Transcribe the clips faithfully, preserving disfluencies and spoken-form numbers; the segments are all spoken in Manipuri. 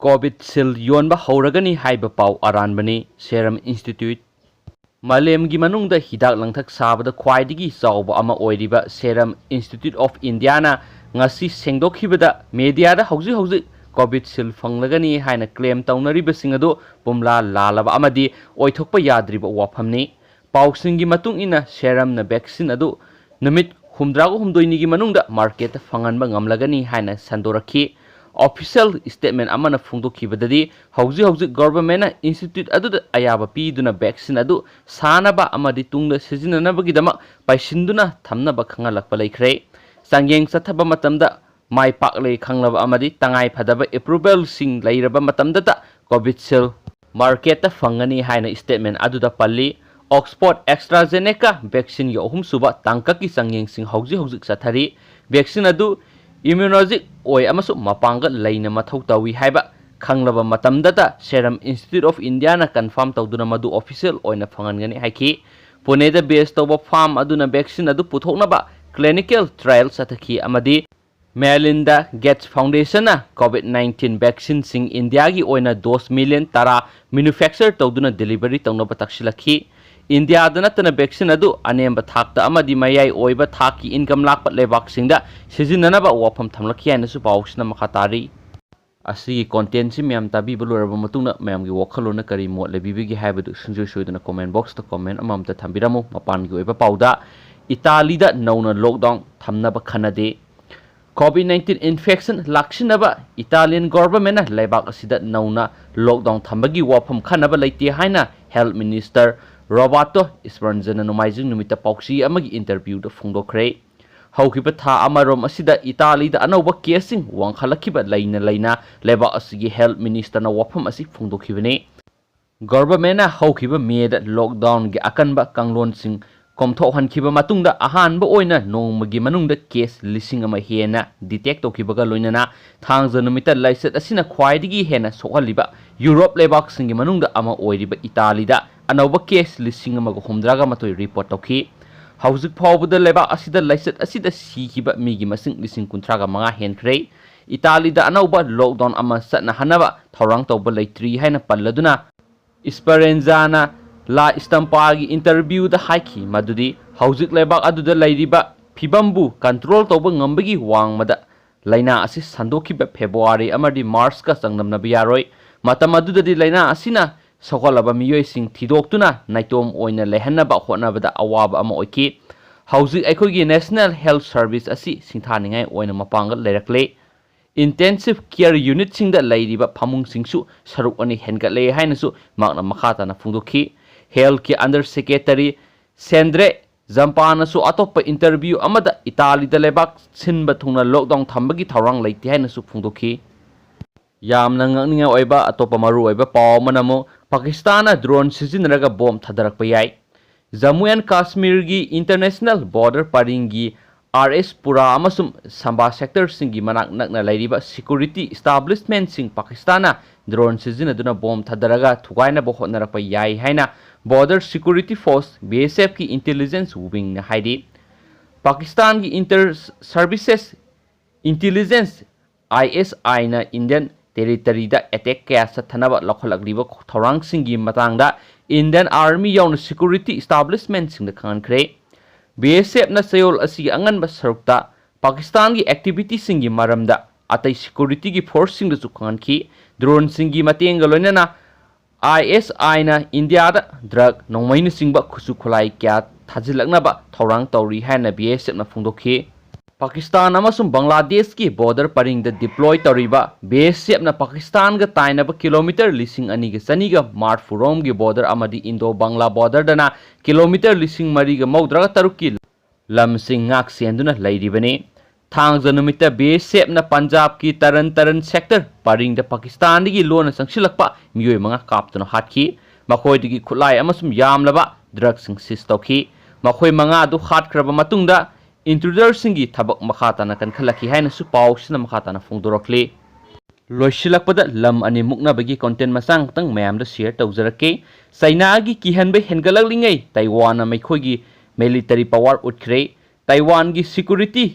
Covishield ꯌꯣꯟꯕ ꯍꯧꯔꯒꯅꯤ ꯍꯥꯏꯕ ꯄꯥꯎ ꯑꯔꯥꯟꯕꯅꯤ꯫ Serum Institute꯫ ꯃꯥꯂꯦꯝꯒꯤ ꯃꯅꯨꯡꯗ ꯍꯤꯗꯥꯛ ꯂꯥꯡꯊꯛ ꯁꯥꯕꯗ ꯈ꯭ꯋꯥꯏꯗꯒꯤ ꯆꯥꯎꯕ ꯑꯃ ꯑꯣꯏꯔꯤꯕ Serum Institute of Indiaꯅ ꯉꯁꯤ ꯁꯦꯡꯗꯣꯛꯈꯤꯕꯗ, ꯃꯦꯗꯤꯌꯥꯗ ꯍꯧꯖꯤꯛ ꯍꯧꯖꯤꯛ Covishield ꯐꯪꯂꯒꯅꯤ ꯍꯥꯏꯅ ꯀ꯭ꯂꯦꯝ ꯇꯧꯅꯔꯤꯕꯁꯤꯡ ꯑꯗꯨ ꯄꯨꯝꯂꯥ ꯂꯥꯜꯂꯕ ꯑꯃꯗꯤ ꯑꯣꯏꯊꯣꯛꯄ ꯌꯥꯗ꯭ꯔꯤꯕ ꯋꯥꯐꯝꯅꯤ꯫ ꯄꯥꯎꯁꯤꯡꯒꯤ ꯃꯇꯨꯡ ꯏꯟꯅ, ꯁꯦꯔꯝꯅ ꯚꯦꯛꯁꯤꯟ ꯑꯗꯨ ꯅꯨꯃꯤꯠ ꯍꯨꯝꯗ꯭ꯔꯥꯒ ꯍꯨꯝꯗꯣꯏꯅꯤꯒꯤ ꯃꯅꯨꯡꯗ ꯃꯥꯔꯀꯦꯠꯇ ꯐꯪꯍꯟꯕ ꯉꯝꯂꯒꯅꯤ ꯍꯥꯏꯅ ꯁꯟꯗꯣꯔꯛꯈꯤ꯫ ꯑꯣꯐꯤꯁꯤꯌꯦꯜ ꯁ꯭ꯇꯦꯠꯃꯦꯟ ꯑꯃꯅ ꯐꯣꯡꯗꯣꯛꯈꯤꯕꯗꯗꯤ, ꯍꯧꯖꯤꯛ ꯍꯧꯖꯤꯛ ꯒꯣꯚꯔꯟꯃꯦꯟꯠꯅ ꯏꯟꯁꯇꯤꯇ꯭ꯌꯨꯠ ꯑꯗꯨꯗ ꯑꯌꯥꯕ ꯄꯤꯗꯨꯅ ꯚꯦꯛꯁꯤꯟ ꯑꯗꯨ ꯁꯥꯅꯕ ꯑꯃꯗꯤ ꯇꯨꯡꯗ ꯁꯤꯖꯤꯟꯅꯅꯕꯒꯤꯗꯃꯛ ꯄꯩꯁꯤꯟꯗꯨꯅ ꯊꯝꯅꯕ ꯈꯪꯍꯜꯂꯛꯄ ꯂꯩꯈ꯭ꯔꯦ꯫ ꯆꯥꯡꯌꯦꯡ ꯆꯠꯊꯕ ꯃꯇꯝꯗ ꯃꯥꯏ ꯄꯥꯛꯂꯦ ꯈꯪꯂꯕ ꯑꯃꯗꯤ ꯇꯉꯥꯏ ꯐꯗꯕ ꯑꯦꯄ꯭ꯔꯨꯚꯦꯜꯁꯤꯡ ꯂꯩꯔꯕ ꯃꯇꯝꯗꯇ ꯀꯣꯚꯤꯁꯤꯜꯗ ꯃꯥꯔꯀꯦꯠꯇ ꯐꯪꯒꯅꯤ ꯍꯥꯏꯅ ꯁ꯭ꯇꯦꯠꯃꯦꯟ ꯑꯗꯨꯗ ꯄꯜꯂꯤ꯫ ꯑꯣꯛꯁꯐꯣꯔꯗ ꯑꯦꯛꯁꯇ꯭ꯔꯥꯖꯦꯅꯦꯀꯥ ꯚꯦꯛꯁꯤꯟꯒꯤ ꯑꯍꯨꯝꯁꯨꯕ ꯇꯥꯡꯀꯛꯀꯤ ꯆꯥꯡꯌꯦꯡꯁꯤꯡ ꯍꯧꯖꯤꯛ ꯍꯧꯖꯤꯛ ꯆꯠꯊꯔꯤ꯫ ꯚꯦꯛꯁꯤꯟ ꯑꯗꯨ ꯏꯝꯃ꯭ꯌꯨꯅꯣꯖꯤꯛ ꯑꯣꯏ ꯑꯃꯁꯨꯡ ꯃꯄꯥꯡꯒꯜ ꯂꯩꯅ ꯃꯊꯧ ꯇꯧꯏ ꯍꯥꯏꯕ ꯈꯪꯂꯕ ꯃꯇꯝꯗꯇ Serum Institute of Indiaꯅ ꯀꯟꯐꯥꯔꯝ ꯇꯧꯗꯨꯅ ꯃꯗꯨ ꯑꯣꯐꯤꯁꯤꯌꯦꯜ ꯑꯣꯏꯅ ꯐꯪꯍꯟꯒꯅꯤ ꯍꯥꯏꯈꯤ꯫ ꯄꯨꯅꯦꯗ ꯕꯦꯖ ꯇꯧꯕ ꯐꯥꯔꯝ ꯑꯗꯨꯅ ꯚꯦꯛꯁꯤꯟ ꯑꯗꯨ ꯄꯨꯊꯣꯛꯅꯕ ꯀ꯭ꯂꯤꯅꯤꯀꯦꯜ ꯇ꯭ꯔꯥꯌꯦꯜ ꯆꯠꯊꯈꯤ ꯑꯃꯗꯤ ꯃꯦꯂꯤꯟꯗꯥ ꯒꯦꯠꯁ ꯐꯥꯎꯟꯗꯦꯁꯟꯅ ꯀꯣꯚꯤꯗ ꯅꯥꯏꯟꯇꯤꯟ ꯚꯦꯛꯁꯤꯟꯁꯤꯡ ꯏꯟꯗꯤꯌꯥꯒꯤ ꯑꯣꯏꯅ ꯗꯣꯁ ꯃꯤꯂꯤꯌꯟ ꯇꯔꯥ ꯃꯦꯅꯨꯐꯦꯛꯆꯔ ꯇꯧꯗꯨꯅ ꯗꯦꯂꯤꯚꯔꯤ ꯇꯧꯅꯕ ꯇꯛꯁꯤꯜꯂꯛꯈꯤ꯫ ꯏꯟꯗꯤꯌꯥꯗ ꯅꯠꯇꯅ ꯚꯦꯛꯁꯤꯟ ꯑꯗꯨ ꯑꯅꯦꯝꯕ ꯊꯥꯛꯇ ꯑꯃꯗꯤ ꯃꯌꯥꯏ ꯑꯣꯏꯕ ꯊꯥꯛꯀꯤ ꯏꯟꯀꯝ ꯂꯥꯛꯄ ꯂꯩꯕꯥꯛꯁꯤꯡꯗ ꯁꯤꯖꯤꯟꯅꯅꯕ ꯋꯥꯐꯝ ꯊꯝꯂꯛꯈꯤ ꯍꯥꯏꯅꯁꯨ ꯄꯥꯎꯁꯤꯅ ꯃꯈꯥ ꯇꯥꯔꯤ꯫ ꯑꯁꯤꯒꯤ ꯀꯣꯟꯇꯦꯟꯠꯁꯤ ꯃꯌꯥꯝ ꯇꯥꯕꯤꯕ ꯂꯣꯏꯔꯕ ꯃꯇꯨꯡꯗ, ꯃꯌꯥꯝꯒꯤ ꯋꯥꯈꯜꯂꯣꯟꯅ ꯀꯔꯤ ꯃꯣꯠ ꯂꯩꯕꯤꯕꯒꯦ ꯍꯥꯏꯕꯗꯨ ꯁꯨꯡꯁꯣꯏ ꯁꯣꯏꯗꯅ ꯀꯣꯃꯦꯟꯠ ꯕꯣꯛꯁꯇ ꯀꯣꯃꯦꯟꯠ ꯑꯃꯃꯝꯇ ꯊꯝꯕꯤꯔꯝꯃꯨ꯫ ꯃꯄꯥꯟꯒꯤ ꯑꯣꯏꯕ ꯄꯥꯎꯗ, ꯏꯇꯥꯂꯤꯗ ꯅꯧꯅ ꯂꯣꯛꯗꯥꯎꯟ ꯊꯝꯅꯕ ꯈꯟꯅꯗꯦ꯫ ꯀꯣꯚꯤꯗ ꯅꯥꯏꯟꯇꯤꯟ ꯏꯟꯐꯦꯛꯁꯟ ꯂꯥꯛꯁꯤꯟꯅꯕ ꯏꯇꯥꯂꯤꯌꯟ ꯒꯣꯚꯔꯟꯃꯦꯟꯠꯅ ꯂꯩꯕꯥꯛ ꯑꯁꯤꯗ ꯅꯧꯅ ꯂꯣꯛꯗꯥꯎꯟ ꯊꯝꯕꯒꯤ ꯋꯥꯐꯝ ꯈꯟꯅꯕ ꯂꯩꯇꯦ ꯍꯥꯏꯅ ꯍꯦꯜꯊ ꯃꯤꯅꯤꯁꯇꯔ ꯔꯣꯕꯥꯔꯇꯣ ꯁ꯭ꯄꯔꯟꯖꯅ ꯅꯣꯡꯃꯥꯏꯖꯤꯡ ꯅꯨꯃꯤꯠꯇ ꯄꯥꯎꯆꯦ ꯑꯃꯒꯤ ꯏꯟꯇꯔꯚ꯭ꯌꯨꯗ ꯐꯣꯡꯗꯣꯛꯈ꯭ꯔꯦ꯫ ꯍꯧꯈꯤꯕ ꯊꯥ ꯑꯃꯔꯣꯝ ꯑꯁꯤꯗ ꯏꯇꯥꯂꯤꯗ ꯑꯅꯧꯕ ꯀꯦꯁꯁꯤꯡ ꯋꯥꯡꯈꯠꯂꯛꯈꯤꯕ ꯂꯩꯅ ꯂꯩꯅ ꯂꯩꯕꯥꯛ ꯑꯁꯤꯒꯤ ꯍꯦꯜꯊ ꯃꯤꯅꯤꯁꯇꯔꯅ ꯋꯥꯐꯝ ꯑꯁꯤ ꯐꯣꯡꯗꯣꯛꯈꯤꯕꯅꯤ꯫ ꯒꯣꯚꯔꯟꯃꯦꯟꯠꯅ ꯍꯧꯈꯤꯕ ꯃꯦꯗ ꯂꯣꯛꯗꯥꯎꯟꯒꯤ ꯑꯀꯟꯕ ꯀꯥꯡꯂꯣꯟꯁꯤꯡ ꯀꯣꯝꯊꯣꯛꯍꯟꯈꯤꯕ ꯃꯇꯨꯡꯗ ꯑꯍꯥꯟꯕ ꯑꯣꯏꯅ ꯅꯣꯡꯃꯒꯤ ꯃꯅꯨꯡꯗ ꯀꯦꯁ ꯂꯤꯁꯤꯡ ꯑꯃ ꯍꯦꯟꯅ ꯗꯤꯇꯦꯛ ꯇꯧꯈꯤꯕꯒ ꯂꯣꯏꯅꯅ ꯊꯥꯡꯖ ꯅꯨꯃꯤꯠꯇ ꯂꯥꯏꯆꯠ ꯑꯁꯤꯅ ꯈ꯭ꯋꯥꯏꯗꯒꯤ ꯍꯦꯟꯅ ꯁꯣꯛꯍꯜꯂꯤꯕ ꯌꯨꯔꯣꯞ ꯂꯩꯕꯥꯛꯁꯤꯡꯒꯤ ꯃꯅꯨꯡꯗ ꯑꯃ ꯑꯣꯏꯔꯤꯕ ꯏꯇꯥꯂꯤꯗ ꯑꯅꯧꯕ ꯀꯦꯁ ꯂꯤꯁꯤꯡ ꯑꯃꯒ ꯍꯨꯝꯗ꯭ꯔꯥꯒ ꯃꯥꯊꯣꯏ ꯔꯤꯄꯣꯔꯠ ꯇꯧꯈꯤ꯫ ꯍꯧꯖꯤꯛ ꯐꯥꯎꯕꯗ ꯂꯩꯕꯥꯛ ꯑꯁꯤꯗ ꯂꯥꯏꯆꯠ ꯑꯁꯤꯗ ꯁꯤꯈꯤꯕ ꯃꯤꯒꯤ ꯃꯁꯤꯡ ꯂꯤꯁꯤꯡ ꯀꯨꯟꯊ꯭ꯔꯥꯒ ꯃꯉꯥ ꯍꯦꯟꯈ꯭ꯔꯦ꯫ ꯏꯇꯥꯂꯤꯗ ꯑꯅꯧꯕ ꯂꯣꯛꯗꯥꯎꯟ ꯑꯃ ꯆꯠꯅꯍꯟꯅꯕ ꯊꯧꯔꯥꯡ ꯇꯧꯕ ꯂꯩꯇ꯭ꯔꯤ ꯍꯥꯏꯅ ꯄꯜꯂꯗꯨꯅ, ꯏꯁꯄꯔꯦꯟꯖꯥꯅ ꯂꯥ ꯏꯁꯇꯝꯄꯥꯒꯤ ꯏꯟꯇꯔꯚ꯭ꯌꯨꯗ ꯍꯥꯏꯈꯤ ꯃꯗꯨꯗꯤ ꯍꯧꯖꯤꯛ ꯂꯩꯕꯥꯛ ꯑꯗꯨꯗ ꯂꯩꯔꯤꯕ ꯐꯤꯕꯝꯕꯨ ꯀꯟꯇ꯭ꯔꯣꯜ ꯇꯧꯕ ꯉꯝꯕꯒꯤ ꯋꯥꯡꯃꯗ ꯂꯥꯏꯅꯥ ꯑꯁꯤ ꯁꯟꯗꯣꯛꯈꯤꯕ ꯐꯦꯕ꯭ꯔꯨꯋꯥꯔꯤ ꯑꯃꯗꯤ ꯃꯥꯔꯆꯀ ꯆꯥꯡꯗꯝꯅꯕ ꯌꯥꯔꯣꯏ꯫ ꯃꯇꯝ ꯑꯗꯨꯗꯗꯤ ꯂꯥꯏꯅꯥ ꯑꯁꯤꯅ ꯁꯣꯛꯍꯜꯂꯕ ꯃꯤꯑꯣꯏꯁꯤꯡ ꯊꯤꯗꯣꯛꯇꯨꯅ ꯅꯥꯏꯇꯣꯝ ꯑꯣꯏꯅ ꯂꯩꯍꯟꯅꯕ ꯍꯣꯠꯅꯕꯗ ꯑꯋꯥꯕ ꯑꯃ ꯑꯣꯏꯈꯤ꯫ ꯍꯧꯖꯤꯛ ꯑꯩꯈꯣꯏꯒꯤ ꯅꯦꯁꯅꯦꯜ ꯍꯦꯜꯊ ꯁꯔꯚꯤꯁ ꯑꯁꯤ ꯁꯤꯡꯊꯥꯅꯤꯡꯉꯥꯏ ꯑꯣꯏꯅ ꯃꯄꯥꯡꯒꯜ ꯂꯩꯔꯛꯂꯦ꯫ ꯏꯟꯇꯦꯟꯁꯤꯚ ꯀꯦꯌꯔ ꯌꯨꯅꯤꯠꯁꯤꯡꯗ ꯂꯩꯔꯤꯕ ꯐꯃꯨꯡꯁꯤꯡꯁꯨ ꯁꯔꯨꯛ ꯑꯅꯤ ꯍꯦꯟꯒꯠꯂꯦ ꯍꯥꯏꯅꯁꯨ ꯃꯍꯥꯛꯅ ꯃꯈꯥ ꯇꯥꯅ ꯐꯣꯡꯗꯣꯛꯈꯤ꯫ ꯍꯦꯜꯊꯀꯤ ꯑꯟꯗꯔ ꯁꯦꯀ꯭ꯔꯦꯇꯔꯤ ꯁꯦꯟꯗ꯭ꯔꯦ ꯖꯝꯄꯥꯅꯁꯨ ꯑꯇꯣꯞꯄ ꯏꯟꯇꯔꯚ꯭ꯌꯨ ꯑꯃꯗ ꯏꯇꯥꯂꯤꯗ ꯂꯩꯕꯥꯛ ꯁꯤꯟꯕ ꯊꯨꯡꯅ ꯂꯣꯛꯗꯥꯎꯟ ꯊꯝꯕꯒꯤ ꯊꯧꯔꯥꯡ ꯂꯩꯇꯦ ꯍꯥꯏꯅꯁꯨ ꯐꯣꯡꯗꯣꯛꯈꯤ꯫ ꯌꯥꯝꯅ ꯉꯛꯅꯤꯡꯉꯥꯏ ꯑꯣꯏꯕ ꯑꯇꯣꯞꯄ ꯃꯔꯨꯑꯣꯏꯕ ꯄꯥꯎ ꯑꯃꯅ ꯑꯃꯨꯛ ꯄꯥꯀꯤꯁꯇꯥꯟꯅ ꯗ꯭ꯔꯣꯟ ꯁꯤꯖꯤꯟꯅꯔꯒ ꯕꯣꯝ ꯊꯥꯗꯔꯛꯄ ꯌꯥꯏ꯫ ꯖꯝꯃꯨ ꯑꯦꯟ ꯀꯥꯁꯃꯤꯔꯒꯤ ꯏꯟꯇꯔꯅꯦꯁꯅꯦꯜ ꯕꯣꯔꯗꯔ ꯄꯔꯤꯡꯒꯤ ꯑꯥꯔ ꯑꯦꯁ ꯄꯨꯔꯥ ꯑꯃꯁꯨꯡ ꯁꯝꯕꯥ ꯁꯦꯛꯇꯔꯁꯤꯡꯒꯤ ꯃꯅꯥꯛ ꯅꯛꯅ ꯂꯩꯔꯤꯕ ꯁꯦꯀ꯭ꯌꯨꯔꯤꯇꯤ ꯏꯁꯇꯥꯕ꯭ꯂꯤꯁꯃꯦꯟꯁꯤꯡ ꯄꯥꯀꯤꯁꯇꯥꯟꯅ ꯗ꯭ꯔꯣꯟ ꯁꯤꯖꯤꯟꯅꯗꯨꯅ ꯕꯣꯝ ꯊꯥꯗꯔꯒ ꯊꯨꯒꯥꯏꯅꯕ ꯍꯣꯠꯅꯔꯛꯄ ꯌꯥꯏ ꯍꯥꯏꯅ border security force, B S ꯑꯦꯐꯀꯤ ꯏꯟꯇꯦꯂꯤꯖꯦꯟꯁ ꯋꯤꯡꯅ ꯍꯥꯏꯔꯤ꯫ ꯄꯥꯀꯤꯁꯇꯥꯟꯒꯤ inter services intelligence, I S ꯑꯥꯏꯅ ꯏꯟꯗꯤꯌꯟ ꯇꯦꯔꯤꯇꯔꯤꯗ ꯑꯦꯇꯦꯛ ꯀꯌꯥ ꯆꯠꯊꯅꯕ ꯂꯧꯈꯠꯂꯛꯂꯤꯕ ꯊꯧꯔꯥꯡꯁꯤꯡꯒꯤ ꯃꯇꯥꯡꯗ ꯏꯟꯗꯤꯌꯟ ꯑꯥꯔꯃꯤ ꯌꯥꯎꯅ ꯁꯦꯀ꯭ꯌꯨꯔꯤꯇꯤ ꯏꯁꯇꯥꯕ꯭ꯂꯤꯁꯃꯦꯟꯁꯤꯡꯗ ꯈꯪꯍꯟꯈ꯭ꯔꯦ꯫ ꯕꯤ ꯑꯦꯁ ꯑꯦꯐꯅ ꯆꯌꯣꯜ ꯑꯁꯤꯒꯤ ꯑꯉꯟꯕ ꯁꯔꯨꯛꯇ ꯄꯥꯀꯤꯁꯇꯥꯟꯒꯤ ꯑꯦꯛꯇꯤꯚꯤꯇꯤꯁꯤꯡꯒꯤ ꯃꯔꯝꯗ ꯑꯇꯩ ꯁꯦꯀ꯭ꯌꯨꯔꯤꯇꯤꯒꯤ ꯐꯣꯔꯁꯁꯤꯡꯗꯁꯨ ꯈꯪꯍꯟꯈꯤ꯫ ꯗ꯭ꯔꯣꯟꯁꯤꯡꯒꯤ ꯃꯇꯦꯡꯒ ꯂꯣꯏꯅꯅ ꯑꯥꯏ ꯑꯦꯁ ꯑꯥꯏꯅ ꯏꯟꯗꯤꯌꯥꯗ ꯗ꯭ꯔꯒ, ꯅꯣꯡꯃꯩꯅꯆꯤꯡꯕ ꯈꯨꯠꯁꯨ ꯈꯨꯠꯂꯥꯏ ꯀꯌꯥ ꯊꯥꯖꯤꯜꯂꯛꯅꯕ ꯊꯧꯔꯥꯡ ꯇꯧꯔꯤ ꯍꯥꯏꯅ ꯕꯤ ꯑꯦꯁ ꯑꯦꯐꯅ ꯐꯣꯡꯗꯣꯛꯈꯤ꯫ ꯄꯥꯀꯤꯁꯇꯥꯟ ꯑꯃꯁꯨꯡ ꯕꯪꯒ꯭ꯂꯥꯗꯦꯁꯀꯤ ꯕꯣꯔꯗꯔ ꯄꯔꯤꯡꯗ ꯗꯤꯄ꯭ꯂꯣꯏ ꯇꯧꯔꯤꯕ ꯕꯤ ꯑꯦꯁ ꯑꯦꯐꯅ ꯄꯥꯀꯤꯁꯇꯥꯟꯒ ꯇꯥꯏꯅꯕ ꯀꯤꯂꯣꯃꯤꯇꯔ ꯂꯤꯁꯤꯡ ꯑꯅꯤꯒ ꯆꯅꯤꯒ ꯃꯥꯔꯐꯨꯔꯣꯝꯒꯤ ꯕꯣꯔꯗꯔ ꯑꯃꯗꯤ ꯏꯟꯗꯣ ꯕꯪꯒ꯭ꯂꯥ ꯕꯣꯔꯗꯔꯗꯅ ꯀꯤꯂꯣꯃꯤꯇꯔ ꯂꯤꯁꯤꯡ ꯃꯔꯤꯒ ꯃꯧꯗ꯭ꯔꯥꯒ ꯇꯔꯨꯛꯀꯤ ꯂꯝꯁꯤꯡ ꯉꯥꯛ ꯁꯦꯟꯗꯨꯅ ꯂꯩꯔꯤꯕꯅꯤ꯫ ꯊꯥꯡꯖ ꯅꯨꯃꯤꯠꯇ B S ꯑꯦꯐꯅ ꯄꯟꯖꯥꯕꯀꯤ turn turn sector ꯄꯔꯤꯡꯗ ꯄꯥꯀꯤꯁꯇꯥꯟꯗꯒꯤ ꯂꯣꯟꯅ ꯆꯪꯁꯤꯜꯂꯛꯄ ꯃꯤꯑꯣꯏ ꯃꯉꯥ ꯀꯥꯞꯇꯨꯅ ꯍꯥꯠꯈꯤ꯫ ꯃꯈꯣꯏꯗꯒꯤ ꯈꯨꯠꯂꯥꯏ ꯑꯃꯁꯨꯡ ꯌꯥꯝꯂꯕ ꯗ꯭ꯔꯒꯁꯤꯡ ꯁꯤꯖ ꯇꯧꯈꯤ꯫ ꯃꯈꯣꯏ ꯃꯉꯥ ꯑꯗꯨ ꯍꯥꯠꯈ꯭ꯔꯕ ꯃꯇꯨꯡꯗ ꯏꯟꯇ꯭ꯔꯨꯗꯔꯁꯤꯡꯒꯤ ꯊꯕꯛ ꯃꯈꯥ ꯇꯥꯅ ꯀꯟꯈꯠꯂꯛꯈꯤ ꯍꯥꯏꯅꯁꯨ ꯄꯥꯎꯁꯤꯅ ꯃꯈꯥ ꯇꯥꯅ ꯐꯣꯡꯗꯣꯔꯛꯂꯤ꯫ ꯂꯣꯏꯁꯤꯜꯂꯛꯄꯗ ꯂꯝ ꯑꯅꯤ ꯃꯨꯛꯅꯕꯒꯤ ꯀꯣꯟꯇꯦꯟ ꯃꯆꯥ ꯉꯥꯛꯇꯪ ꯃꯌꯥꯝꯗ ꯁꯤꯌꯔ ꯇꯧꯖꯔꯛꯀꯦ꯫ ꯆꯩꯅꯥꯒꯤ ꯀꯤꯍꯟꯕ ꯍꯦꯟꯒꯠꯂꯛꯂꯤꯉꯩ ꯇꯥꯏꯋꯥꯟꯅ ꯃꯈꯣꯏꯒꯤ ꯃꯤꯂꯤꯇꯔꯤ ꯄꯥꯋꯔ ꯎꯠꯈ꯭ꯔꯦ꯫ ꯇꯥꯏꯋꯥꯟꯒꯤ ꯁꯦꯀ꯭ꯌꯨꯔꯤꯇꯤ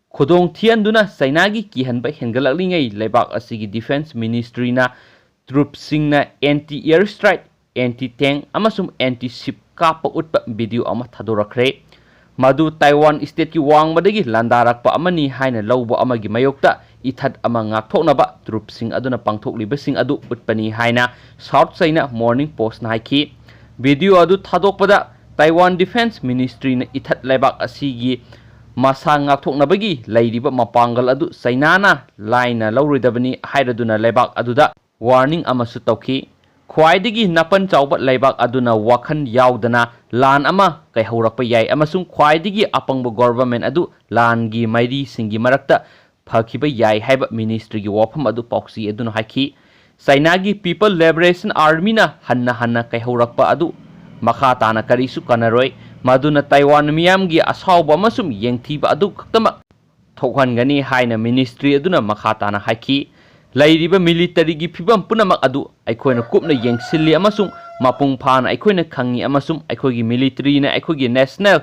ꯈꯨꯗꯣꯡ ꯊꯤꯍꯟꯗꯨꯅ ꯆꯩꯅꯥꯒꯤ ꯀꯤꯍꯟꯕ ꯍꯦꯟꯒꯠꯂꯛꯂꯤꯉꯩ ꯂꯩꯕꯥꯛ ꯑꯁꯤꯒꯤ Defence Ministry ꯅ troops ꯁꯤꯡꯅ anti air strike, anti tank ꯑꯃꯁꯨꯡ anti ship ꯀꯥꯞꯄ ꯎꯠꯄ video ꯑꯃ ꯊꯥꯗꯣꯔꯛꯈ꯭ꯔꯦ꯫ ꯃꯗꯨ ꯇꯥꯏꯋꯥꯟ state ꯀꯤ ꯋꯥꯡꯃꯗꯒꯤ ꯂꯥꯟꯗꯥꯔꯛꯄ ꯑꯃꯅꯤ ꯍꯥꯏꯅ ꯂꯧꯕ ꯑꯃꯒꯤ ꯃꯥꯌꯣꯛꯇ ꯏꯊꯠ ꯑꯃ ꯉꯥꯛꯊꯣꯛꯅꯕ troops ꯁꯤꯡ ꯑꯗꯨꯅ ꯄꯥꯡꯊꯣꯛꯂꯤꯕꯁꯤꯡ ꯑꯗꯨ ꯎꯠꯄꯅꯤ ꯍꯥꯏꯅ South China Morning Post ꯅ ꯍꯥꯏꯈꯤ꯫ Video ꯑꯗꯨ ꯊꯥꯗꯣꯛꯄꯗ ꯇꯥꯏꯋꯥꯟ Defence Ministry ꯅ ꯏꯊꯠ ꯂꯩꯕꯥꯛ ꯑꯁꯤꯒꯤ ꯃꯁꯥ ꯉꯥꯛꯊꯣꯛꯅꯕꯒꯤ ꯂꯩꯔꯤꯕ ꯃꯄꯥꯡꯒꯜ ꯑꯗꯨ ꯆꯩꯅꯥꯅ ꯂꯥꯏꯅ ꯂꯧꯔꯣꯏꯗꯕꯅꯤ ꯍꯥꯏꯔꯗꯨꯅ ꯂꯩꯕꯥꯛ ꯑꯗꯨꯗ warning ꯑꯃꯁꯨ ꯇꯧꯈꯤ꯫ ꯈ꯭ꯋꯥꯏꯗꯒꯤ ꯅꯥꯄꯟ ꯆꯥꯎꯕ ꯂꯩꯕꯥꯛ ꯑꯗꯨꯅ ꯋꯥꯈꯜ ꯌꯥꯎꯗꯅ ꯂꯥꯟ ꯑꯃ ꯀꯩꯍꯧꯔꯛꯄ ꯌꯥꯏ ꯑꯃꯁꯨꯡ ꯈ꯭ꯋꯥꯏꯗꯒꯤ ꯑꯄꯪꯕ government ꯑꯗꯨ ꯂꯥꯟꯒꯤ ꯃꯥꯏꯔꯤꯁꯤꯡꯒꯤ ꯃꯔꯛꯇ ꯐꯈꯤꯕ ꯌꯥꯏ ꯍꯥꯏꯕ ministry ꯒꯤ ꯋꯥꯐꯝ ꯑꯗꯨ ꯄꯥꯎꯆꯦ ꯑꯗꯨꯅ ꯍꯥꯏꯈꯤ꯫ ꯆꯩꯅꯥꯒꯤ People Liberation Army ꯅ ꯍꯟꯅ ꯍꯟꯅ ꯀꯩꯍꯧꯔꯛꯄ ꯑꯗꯨ ꯃꯈꯥ ꯇꯥꯅ ꯀꯔꯤꯁꯨ ꯀꯥꯟꯅꯔꯣꯏ, ꯃꯗꯨꯅ ꯇꯥꯏꯋꯥꯟ ꯃꯤꯌꯥꯝꯒꯤ ꯑꯁꯥꯎꯕ ꯑꯃꯁꯨꯡ ꯌꯦꯡꯊꯤꯕ ꯑꯗꯨ ꯈꯛꯇꯃꯛ ꯊꯣꯛꯍꯟꯒꯅꯤ ꯍꯥꯏꯅ ministry ꯑꯗꯨꯅ ꯃꯈꯥ ꯇꯥꯅ ꯍꯥꯏꯈꯤ꯫ ꯂꯩꯔꯤꯕ military ꯒꯤ ꯐꯤꯚꯝ ꯄꯨꯝꯅꯃꯛ ꯑꯗꯨ ꯑꯩꯈꯣꯏꯅ ꯀꯨꯞꯅ ꯌꯦꯡꯁꯤꯜꯂꯤ ꯑꯃꯁꯨꯡ ꯃꯄꯨꯡ ꯐꯥꯅ ꯑꯩꯈꯣꯏꯅ ꯈꯪꯏ ꯑꯃꯁꯨꯡ ꯑꯩꯈꯣꯏꯒꯤ military ꯅ ꯑꯩꯈꯣꯏꯒꯤ national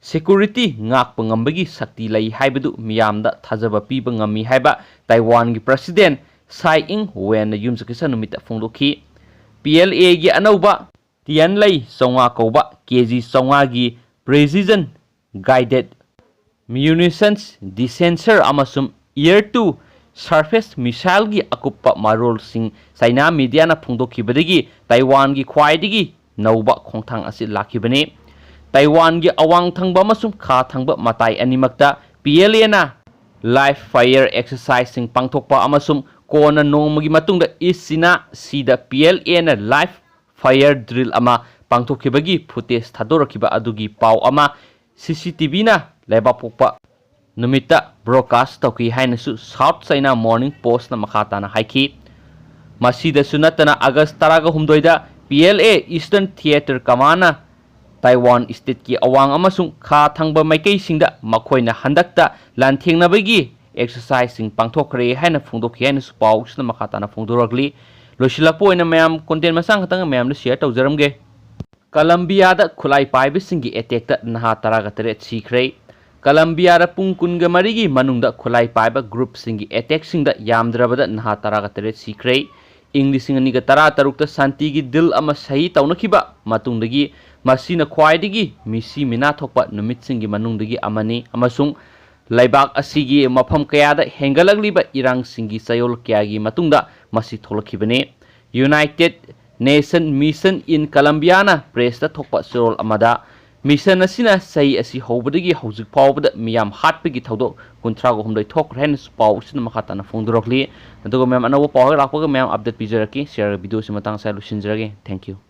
security ꯉꯥꯛꯄ ꯉꯝꯕꯒꯤ ꯁꯛꯇꯤ ꯂꯩ ꯍꯥꯏꯕꯗꯨ ꯃꯤꯌꯥꯝꯗ ꯊꯥꯖꯕ ꯄꯤꯕ ꯉꯝꯃꯤ ꯍꯥꯏꯕ ꯇꯥꯏꯋꯥꯟꯒꯤ President Tsai Ing-wen ꯅ ꯌꯨꯝꯁꯀꯩꯁ ꯅꯨꯃꯤꯠꯇ ꯐꯣꯡꯗꯣꯛꯈꯤ꯫ P L A ꯒꯤ ꯑꯅꯧꯕ ꯇꯤꯌꯟꯂꯩ ꯆꯥꯝꯃꯉꯥ ꯀꯧꯕ K G ꯆꯥꯝꯃꯉꯥꯒꯤ precision guided munitions dispenser ꯑꯃꯁꯨꯡ air to surface missile ꯒꯤ ꯑꯀꯨꯞꯄ ꯃꯔꯣꯜꯁꯤꯡ ꯆꯩꯅꯥ media ꯅ ꯐꯣꯡꯗꯣꯛꯈꯤꯕꯗꯒꯤ ꯇꯥꯏꯋꯥꯟꯒꯤ ꯈ꯭ꯋꯥꯏꯗꯒꯤ ꯅꯧꯕ ꯈꯣꯡꯊꯥꯡ ꯑꯁꯤ ꯂꯥꯛꯈꯤꯕꯅꯤ꯫ ꯇꯥꯏꯋꯥꯟꯒꯤ ꯑꯋꯥꯡ ꯊꯪꯕ ꯑꯃꯁꯨꯡ ꯈꯥ ꯊꯪꯕ ꯃꯇꯥꯏ ꯑꯅꯤꯃꯛꯇ P L A ꯅ live fire exercise ꯁꯤꯡ ꯄꯥꯡꯊꯣꯛꯄ ꯑꯃꯁꯨꯡ ꯀꯣꯟꯅ ꯅꯣꯡꯃꯒꯤ ꯃꯇꯨꯡꯗ East China Sea the P L A ꯅ live fire drill ꯑꯃ ꯄꯥꯡꯊꯣꯛꯈꯤꯕꯒꯤ footage ꯊꯥꯗꯣꯔꯛꯈꯤꯕ ꯑꯗꯨꯒꯤ ꯄꯥꯎ ꯑꯃ C C T V ꯅ ꯂꯩꯕꯥꯛꯄꯣꯛꯄ ꯅꯨꯃꯤꯠꯇ broadcast ꯇꯧꯈꯤ ꯍꯥꯏꯅꯁꯨ South China Morning Post ꯅ ꯃꯈꯥ ꯇꯥꯅ ꯍꯥꯏꯈꯤ꯫ ꯃꯁꯤꯗꯁꯨ ꯅꯠꯇꯅ August ꯇꯔꯥꯒ ꯍꯨꯝꯗꯣꯏꯗ P L A Eastern Theatre Command ꯅ ꯇꯥꯏꯋꯥꯟ state ꯀꯤ ꯑꯋꯥꯡ ꯑꯃꯁꯨꯡ ꯈꯥ ꯊꯪꯕ ꯃꯥꯏꯀꯩꯁꯤꯡꯗ ꯃꯈꯣꯏꯅ ꯍꯟꯗꯛꯇ ꯂꯥꯟꯊꯦꯡꯅꯕꯒꯤ exercise ꯁꯤꯡ ꯄꯥꯡꯊꯣꯛꯈ꯭ꯔꯦ ꯍꯥꯏꯅ ꯐꯣꯡꯗꯣꯛꯈꯤ ꯍꯥꯏꯅꯁꯨ ꯄꯥꯎꯁꯤꯅ ꯃꯈꯥ ꯇꯥꯅ ꯐꯣꯡꯗꯣꯔꯛꯂꯤ꯫ ꯂꯣꯏꯁꯤꯜꯂꯛꯄ ꯑꯣꯏꯅ ꯃꯌꯥꯝ content ꯃꯆꯥ ꯈꯛꯇꯪ ꯃꯌꯥꯝꯗ share ꯇꯧꯖꯔꯝꯒꯦ꯫ ꯀꯂꯝꯕꯤꯌꯥꯗ ꯈꯨꯠꯂꯥꯏ ꯄꯥꯏꯕꯁꯤꯡꯒꯤ attack ꯇ ꯅꯍꯥ ꯇꯔꯥꯒ ꯇꯔꯦꯠ ꯁꯤꯈ꯭ꯔꯦ꯫ ꯀꯂꯝꯕꯤꯌꯥꯗ ꯄꯨꯡ ꯀꯨꯟꯒ ꯃꯔꯤꯒꯤ ꯃꯅꯨꯡꯗ ꯈꯨꯠꯂꯥꯏ ꯄꯥꯏꯕ ꯒ꯭ꯔꯨꯞꯁꯤꯡꯒꯤ ꯑꯦꯇꯦꯛꯁꯤꯡꯗ ꯌꯥꯝꯗ꯭ꯔꯕꯗ ꯅꯍꯥ ꯇꯔꯥꯒ ꯇꯔꯦꯠ ꯁꯤꯈ꯭ꯔꯦ꯫ ꯏꯪ ꯂꯤꯁꯤꯡ ꯑꯅꯤꯒ ꯇꯔꯥ ꯇꯔꯨꯛꯇ ꯁꯥꯟꯇꯤꯒꯤ ꯗꯤꯜ ꯑꯃ ꯁꯍꯤ ꯇꯧꯅꯈꯤꯕ ꯃꯇꯨꯡꯗꯒꯤ ꯃꯁꯤꯅ ꯈ꯭ꯋꯥꯏꯗꯒꯤ ꯃꯤꯁꯤ ꯃꯤꯅꯥ ꯊꯣꯛꯄ ꯅꯨꯃꯤꯠꯁꯤꯡꯒꯤ ꯃꯅꯨꯡꯗꯒꯤ ꯑꯃꯅꯤ ꯑꯃꯁꯨꯡ ꯂꯩꯕꯥꯛ ꯑꯁꯤꯒꯤ ꯃꯐꯝ ꯀꯌꯥꯗ ꯍꯦꯟꯒꯠꯂꯛꯂꯤꯕ ꯏꯔꯥꯡꯁꯤꯡꯒꯤ ꯆꯌꯣꯜ ꯀꯌꯥꯒꯤ ꯃꯇꯨꯡꯗ ꯃꯁꯤ ꯊꯣꯛꯂꯛꯈꯤꯕꯅꯤ꯫ United Nation Mission in Colombiaꯅ ꯄ꯭ꯔꯦꯁꯇ ꯊꯣꯛꯄ ꯆꯦꯔꯣꯜ ꯑꯃꯗ, ꯃꯤꯁꯟ ꯑꯁꯤꯅ ꯆꯍꯤ ꯑꯁꯤ ꯍꯧꯕꯗꯒꯤ ꯍꯧꯖꯤꯛ ꯐꯥꯎꯕꯗ ꯃꯤꯌꯥꯝ ꯍꯥꯠꯄꯒꯤ ꯊꯧꯗꯣꯛ ꯀꯨꯟꯊ꯭ꯔꯥꯒ ꯍꯨꯝꯗꯣꯏ ꯊꯣꯛꯈ꯭ꯔꯦ ꯍꯥꯏꯅꯁꯨ ꯄꯥꯎ ꯑꯁꯤꯅ ꯃꯈꯥ ꯇꯥꯅ ꯐꯣꯡꯗꯣꯔꯛꯂꯤ꯫ ꯑꯗꯨꯒ ꯃꯌꯥꯝ, ꯑꯅꯧꯕ ꯄꯥꯎ ꯍꯦꯛ ꯂꯥꯛꯄꯒ ꯃꯌꯥꯝ ꯑꯞꯗꯦꯠ ꯄꯤꯖꯔꯛꯀꯦ꯫ ꯁꯤꯌꯥꯔꯒ ꯚꯤꯗꯤꯑꯣꯁꯤ ꯃꯇꯥꯡ ꯑꯁꯤꯗ ꯂꯣꯏꯁꯤꯟꯖꯔꯒꯦ꯫ Thank you꯫